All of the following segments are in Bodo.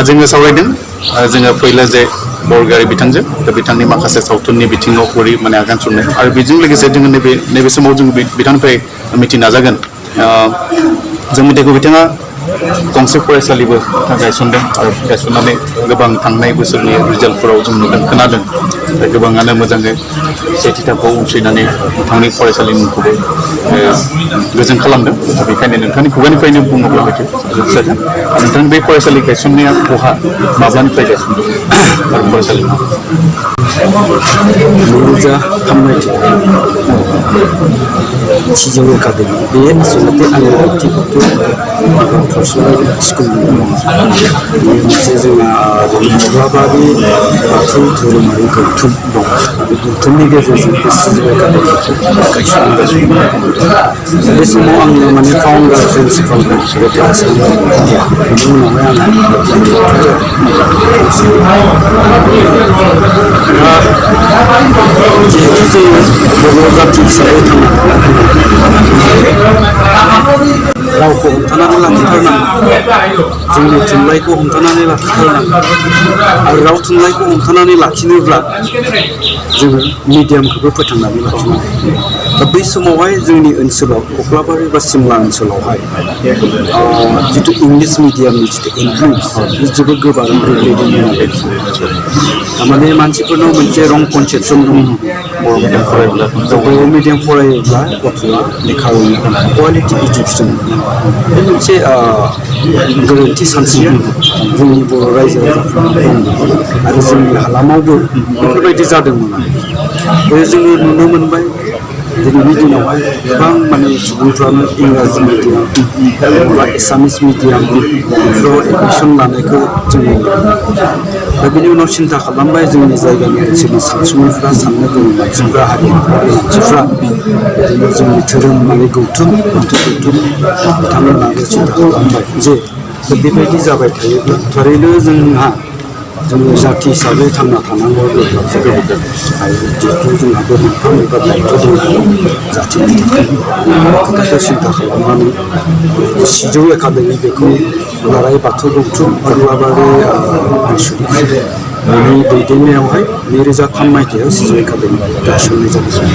जोङो सावरायदों जोङो फैला जे बरगयारी बिथांजों दा बिथांनि माखासे सावथुननि बिथिङाव बोरै माने आगान सुरनाय आरो बेजों लोगोसे जोङो नैबे समाव जों बिथांनिफ्राय मिथिनो नाजागोन जों मिथिगौ बिथाङा गंसे फरायसालिबो गायसनदों आरो गायसननानै गोबां थांनाय बोसोरनि रिजाल्टफोराव जों नुदों खोनादों दा गोबाङानो मोजाङै सेथि थाखोआव उथ्रिनानै बिथांनि फरायसालिनि मुंखौबो गोजों खालामदों दा बेखायनो नोंथांनि खुगानिफ्रायनो बुङोब्ला बेखौ जागोन नोंथांनि बे फरायसालि गायसननाया बहा माब्लानिफ्राय गायसनदों आरो फरायसालिमा नैरोजा थाम मायथाइयाव सिजौ एकाडेमि बे आसलथे आंनि व्यक्तिगत फरायसालि स्कुलनि दङ बेयो मोनसे जोंहा कक्लाबारि बाथौ धोरोमारि गौथुम दं बे गौथुमनि गेजेरजों बे सिजौ एकाडेमिखौ गायसननाय बे समाव आङो माने फाउन्डार प्रिन्सिपाल बे फरायसालियाव बेनि उनावहाय जिहेतु जोङो बर' जाथि हिसाबै थांना रावखौ हमथानानै लाखिथारनांगौ जोंनि थुनलाइखौ हमथानानै लाखिथारनांगौ आरो राव थुनलाइखौ हमथानानै लाखिनोब्ला जोङो मिडियामखौबो फोथांनानै लाखिनांगौ दा बै समावहाय जोंनि ओनसोलाव कक्लाबारि बा सिमला ओनसोलावहाय जिथु इंलिस मिडियामनि जिथु इनफ्लुयेन्स बे जोबोद गोबारै गोग्लैदोंमोन थारमाने मानसिफोरनाव मोनसे रं कनसेपसन दङ बर' मिडियाम फरायोब्ला गथ'आ लेखा रोङो क्वालिटि इडुकेसन बे मोनसे गोरोन्थि सानस्रिया जोंनि बर' रायजो राजाफ्रा दंमोन आरो जोंनि हालामावबो बेफोरबायदि जादोंमोन आरो जोङो नुनो मोनबाय दिनैनि दिनावहाय गोबां माने सुबुंफ्रानो इंराजि मिडियाम बा एसामिस मिडियाम बेफोराव एडमिसन लानायखौ जोङो दा बिनि उनाव सिन्था खालामबाय जोंनि जायगानि ओनसोलनि सानसुमैफ्रा साननो गोरों मानसिफ्रा हारिमुआरि मानसिफ्रा बिदिनो जोंनि धोरोमारि गौथुम बिथांमोनाबो सिन्था खालामबाय जे बेबायदि जाबाय थायोब्ला थारैनो जोङो जाथि हिसाबै थांना थानांगौ गोब्राब जागोन आरो जिहेतु जोंहाबो मोनफा मोनफा दायथ' दङ जाथिनि खोथाखौ सिन्था खालामनानै सिजौ एकाडेमि बेखौ दुलाराय बाथौ गौथुम कक्लाबारि आनसलिक बेनि दैदेननायावहाय नैरोजा थाम मायथाइयाव सिजौ एकाडेमि गायसननाय जादों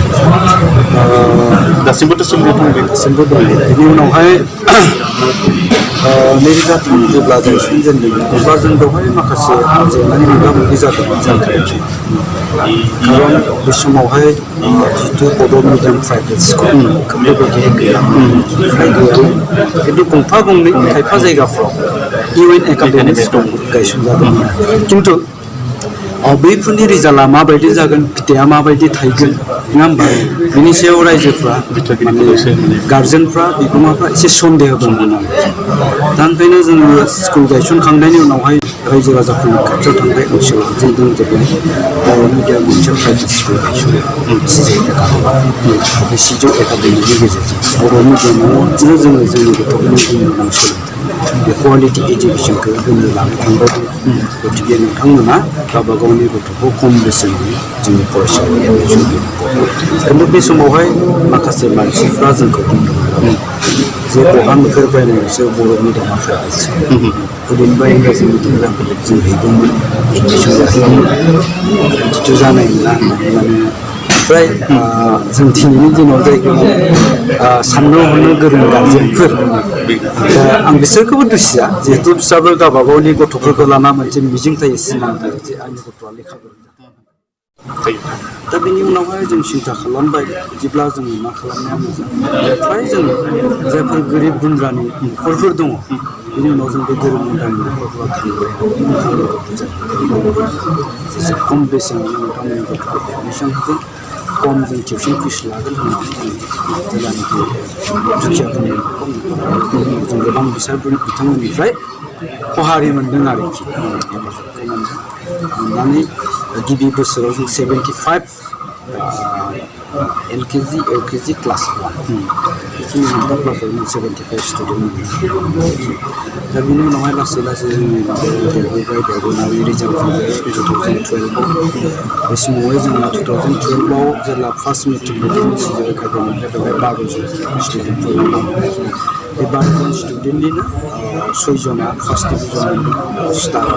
दासिमबोथ' दासिमबो दङ बेनि उनावहाय नैरोजा थाम जेब्ला गायसनजेनदोंमोन अब्ला जों बेवहाय माखासे जेंनानि मोगा मोगि जादोंमोन खारन बे समावहाय जितु बड' मिडियाम प्राइभेट स्कुल बेबायदि गैयामोन फ्राय गैयामोन खिन्थु गंफा गंनै खायफा जायगाफ्राव इउ एन एकाडेमिक्स गायसनजादोंमोन खिन्थु बैफोरनि रिजाल्टआ माबायदि जागोन फिथाइआ माबायदि थायगोन नङा होमबा बिनि सायाव रायजोफ्रा माने गार्जेनफ्रा बिगोमाफ्रा एसे सन्देह दंमोन आरो दा ओंखायनो जोङो स्कुल गायसनखांनायनि उनावहाय रायजो राजाफोरनि खाथियाव थांबाय ओनसोलाव जों दंजोबनाय बर' मिडियाम मोनसे प्राइभेट स्कुल गायसनो सिजौ एकाडेमि बे सिजौ एकाडेमिनि गेजेरजों बर' मिडियामावनो जोङो जोंनि गथ'फोरनि गुन गोनां सोलोंथाइ बे क्वालिटि इडुकेसनखौ होनो लानो थांबाय गथिखे नोंथांमोना गावबा गावनि गथ'खौ खम बेसेननि जोंनि फरायसालियाव एडमिसन होनांगौ खिन्थु बे समावहाय माखासे मानसिफ्रा जोंखौ बुंदोंमोन जे बहा नुफेर बायनायसो बर' मिडियामा प्राइभेट स्कुल ओरैनोबा इंराजि मिडियाम जों हैगौमोन एडमिसन लाहैगौमोन बिदिथ' जानाय नङा होननानै ओमफ्राय जों दिनैनि दिनाव जायखौ साननो हनो गोरों गार्जेनफोर आं बिसोरखौबो दुसिया जिहेतु बिसोरबो गावबा गावनि गथ'फोरखौ लाना मोनसे मिजिं थायो सिमां थायो जे आंनि गथ'आ लेखा गोरों दा बेनि उनावहाय जों सिन्था खालामबाय बिदिब्ला जोङो मा खालामनाया मोजां फ्राय जोङो जायफोर गोरिब गुन्द्रानि न'खरफोर दङ बिनि उनाव जों बे गोरिब गुन्द्रानि न'खरफोराव थांबाय नोंथांमोननि गथ'जों जेसे खम बेसेनाव नोंथांमोननि गथ'खौ एडमिसन होगोन खम जों टिउसन फिस लागोन होननानै जेब्लानाखि दुखियाफोरनि न'खर जों गोबां बिथांमोननिफ्राय खहारि मोन्दों आरोखि हेफाजाबखौ मोननानै गिबि बोसोराव जों 75 LKG, LKG क्लास 1 बेखिनि मोनथाम क्लासाव 75 स्टुडेन्ट दा बिनि उनावहाय लासै लासै देरबोनानै रिजाल्ट फैबाय 2012 बे समावहाय जोंहा 2012 जेब्ला फार्स्ट मिटिं लिरदोंमोन सिजौ एकाडेमिनिफ्राय बेवहाय 12 जन स्टुडेन्टफोर दं बे 12 जन स्टुडेन्टनिनो 6 जना फार्स्ट डिभिजन स्टार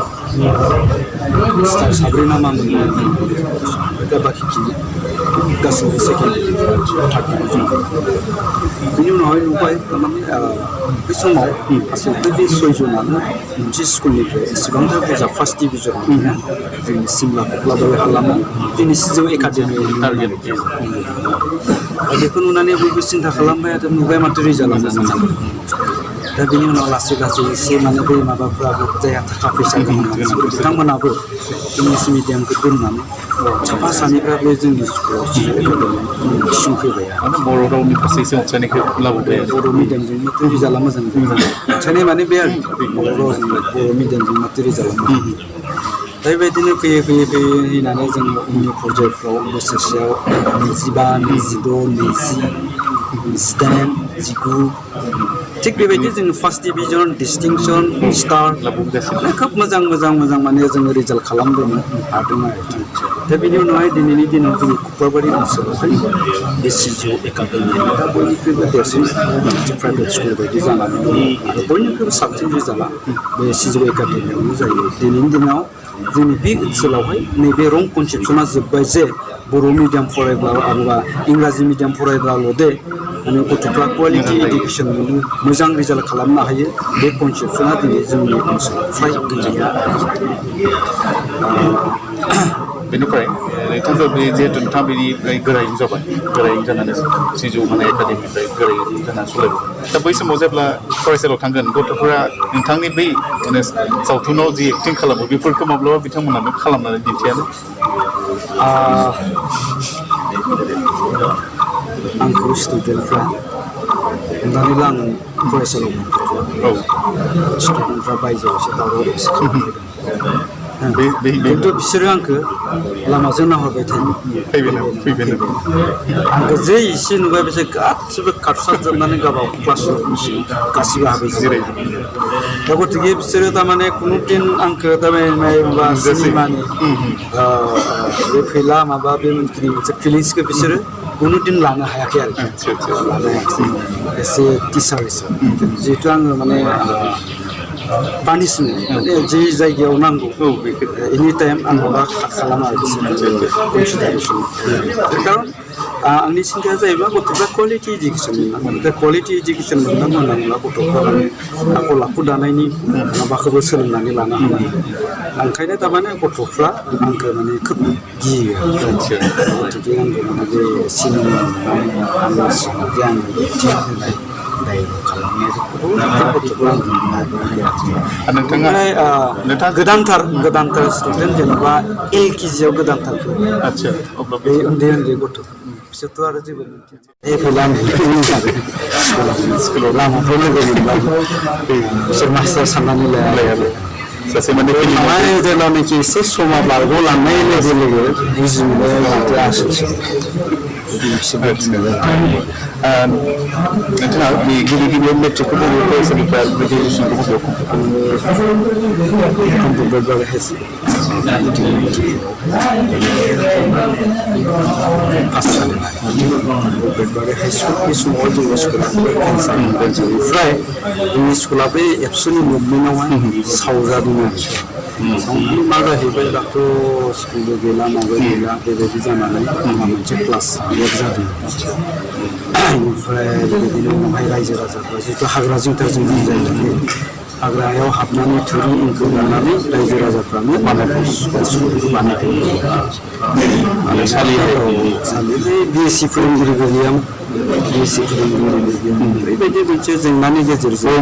साब्रै नामा मोनदों दा बाखिखिनि गासैबो सेकेन्ड थार्ड डिभिजन बिनि उनावहाय नुबाय थारमाने बे समाव आसलथे बे 6 जनानो मोनसे स्कुलनिफ्राय एसेबांथार बुरजा फार्स्ट डिभिजन जोंनि सिमला कक्लाबारि हालामाव दिनै सिजौ एकाडेमियाव टारगेट दा बेखौ नुनानै बयबो सिन्था खालामबाय आरो नुबाय माथो रिजाल्टआ मोजां जादों दा बिनि उनाव लासै लासै एसे माने बै माबाफ्राबो जायहा थाखा फैसा गोनां मानसिफोर बिथांमोनाबो इंलिस मिडियामखौ दोननानै साफा सानैफ्राबो जोंनि स्कुलाव सिजौ एकाडेमियाव थिसनफैबाय आरो बर' रावनि फारसे एसे अनसायनायखौ लाबोबाय बर' मिडियामजों माथो रिजाल्टआ मोजां जादों अनसायनाय माने बे आरो बर' रावजों बर' मिडियामजों माथो रिजाल्टआ मोजां दा बेबायदिनो फैयै फैनानै जोङो उननि पर्यायफ्राव बोसोरसेयाव 25, 20, 19 थिग बेबायदि जोङो फार्स्ट डिभिजन डिस्टिंसन स्टार खोब मोजां माने जोङो रिजाल्ट खालामदोंमोन हादों आरो दा बेनि उनावहाय दिनैनि दिनाव जोंनि कक्लाबारि ओनसोलावहाय बे सिजौ एकाडेमिया दा बयनिख्रुइबो देरसिन मोनसे प्राइभेट स्कुल बायदि जानानै दङ आरो बयनिख्रुइबो साबसिन रिजाल्टआ बे सिजौ एकाडेमियावनो जायो दिनैनि दिनाव जोंनि बे ओनसोलावहाय नैबे रं कनसेप्सना जोब्बाय जे बर' मिडियाम फरायब्ला आरोबा इंराजि मिडियाम फरायब्लाल' दे माने गथ'फ्रा क्वालिटि इडुकेसन मोनो मोजां रिजाल्ट खालामनो हायो बे कनसेप्सना दिनै जोंनि ओनसोलाव फ्राय गैलिया बेनिफ्राय नोंथांखौ बे जिहेतु नोंथाङा बेनिफ्राय गोरायुं जाबाय गोरायुं जानानै सिजौ माने एकाडेमिनिफ्राय गोरायुं जानानै सलायबाय दा बै समाव जेब्ला फरायसालियाव थांगोन गथ'फोरा नोंथांनि बै माने सावथुनाव जि एक्टिं खालामो बेफोरखौ माब्लाबा बिथांमोनानो खालामनानै दिन्थियानो आंखौ स्टुडेन्टफ्रा हमनानै ला आं फरायसालियाव मोनफैथ'वा स्टुडेन्टफ्रा बायजोआव एसे दावराव एसे खालामफैदों खिन्थु बिसोरो आंखौ लामाजों नाहरबाय थायो आंखौ जे एसे नुबाय बिसोर गासिबो खारसारजोबनानै गावबा क्लासरुम गासिबो हाबैजोबबाय दा गतिके बिसोरो थारमाने खुनु दिन आंखौ थारमाने माबा सिनेमानि बे फैला माबा बे मोनसे फिलिंसखौ बिसोरो खुनु दिन लानो हायाखै आरो लानो हायाखै एसे टिचार हिसाबै जिहेतु आङो माने पानिशमेन्ट माने जे जायगायाव नांगौ एनि टाइम आं माबा खालामा आरो कनसिडारेसन खारन आंनि सिन्थाया जाहैबाय गथ'फ्रा क्वालिटि इडुकेसन मोननांगोन दा क्वालिटि इडुकेसन मोननांगोन गथ'फ्रा माने आखल आखु दानायनि माबाखौबो सोलोंनानै लानो हानांगोन ओंखायनो थारमाने गथ'फ्रा आंखौ माने खोब गियो गतिके आंखौ माने बे सिनेमा आंनि सिगाङाव जे आंनि एक्टिं होनाय डायलग खालामनाय गथ'फ्रा नोंथाङा गोदानथार स्टुडेन्ट जेनेबा LKGआव गोदानथार आदसा अब्ला बे उन्दै गथ' बिसोरथ' आरो जेबो स्कुलाव लामाफ्राव लोगो मोनब्लाबो बिसोर मास्टार साननानै लाया सासे माने जेब्लानाखि एसे समा बारग'लांनाय लोगो लोगो बुजि मोनो माथो आसलसो नोंथाङा बे गिबियाव मेट्रिकखौ बबे फरायसालिनिफ्राय ग्रेजुवेसनखौ कम्पिउटार पास जादों हाई स्कुल बे समाव जोंनि स्कुला ओमफ्राय जोंनि स्कुला बे एबसुनि मुभमेन्टआवहाय सावजादों आरो मा जाहैबाय दाथ' स्कुलबो गैला माबो गैला बेबायदि जानानै आंहा मोनसे क्लास लेट जादों ओमफ्राय बेबायदिनो उनावहाय रायजो राजाफ्रा जिहेतु हाग्रा जिंथारजों बुंजायो हाग्रायाव हाबनानै थुरि एंखौ लानानै रायजो राजाफ्रानो स्कुलखौ बानायदों BSc फोरोंगिरिबो गैयामोन बेबायदि मोनसे जेंनानि गेजेरजों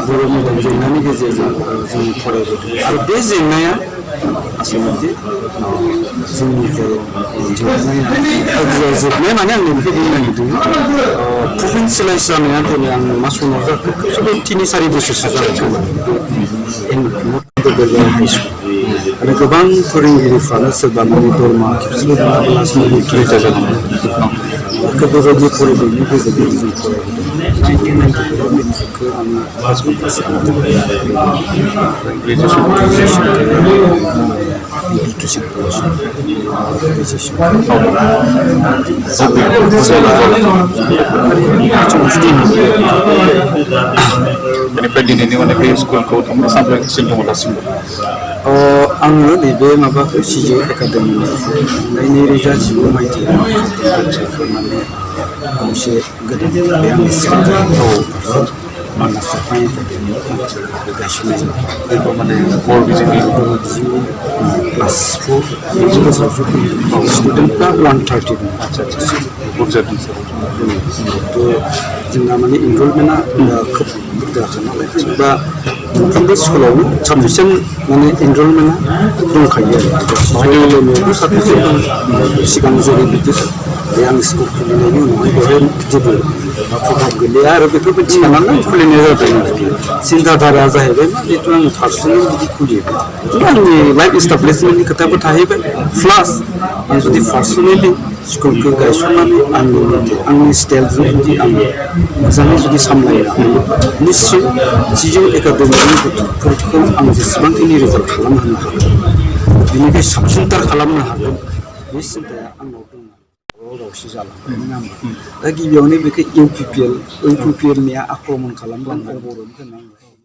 बर' मिडियाम जेंनानि गेजेरजों जों फरायबोदों आरो बे जेंनाया आसलथे जोंनिफ्राय जोबनाय माने आं बेखौ बुंनो नागिरदों प्रभिन्सियेलाइज जानाया दिनै आं मा समाव जाखो खोब 3-4 बोसोरसो जाबाय हाई स्कुल आरो गोबां फोरोंगिरिफ्रानो सोरबा माने दरमा खेबसेबो बेबायदि फरायनायनि गेजेरजों जों फरायबोदों 1994 मेट्रिकखौ आङो गासिबो पास खालामदों एडुकेसन बेनिफ्राय दिनैनि माने बे स्कुलखौ थांनो सामलायगासिनो दङ दासिमबो आङो नैबे माबाखौ सिजे एकाडेमिनिफ्राय 2019 मायथाइयाव माने गंसे गोदान बे आंनि सिगाङाव मानास साफाय एकाडेमियाव गायसननाय जाबाय बेखौ माने बर' बिजोंनि क्लास 4 बोसोराव स्टुडेन्टफ्रा 130 दं बुरजा दं सार जोंना माने इनरलमेन्टआ खोब बुरजाखा नालाय बा मोनफ्रोमबो स्कुलावनो साफिसियेन्ट माने इनरलमेन्टआ दंखायो आरो एकाडेमियावबो साफिसियेन्ट दं सिगां जेरै बिदि बे आं स्कुल खुलिनायनि उनावहाय बेवहाय जेबो प्रभाब गोलैया आरो बेफोरबायदि साननानै खुलिनाय जादों आरोखि सिन्ताधाराया जाहैबाय मा जिहेतु आं पार्सनेल बिदि खुलियो बिदिनो आंनि लाइफ इस्टाब्लिशमेन्टनि खोथाबो थाहैबाय प्लास आं जुदि पार्सनेलि स्कुलखौ गायसननानै आंनि स्टाइलजों जुदि आं मोजाङै जुदि सामलायनो हायो निस्सय जिजौ एकाडेमिनि गथ'फोरखौ आं जेसेबांखिनि रिजाल्ट खालामहोनो हागोन बिनिफ्राय साबसिनथार खालामनो हागोन बे सिन्ताया आंनाव दङ दावराव-दावसि जालांबाय नङा होमबा दा गिबियावनो बेखौ इउपिपिएलनिया आक्रमन खालामलांबाय बर'नि गोनां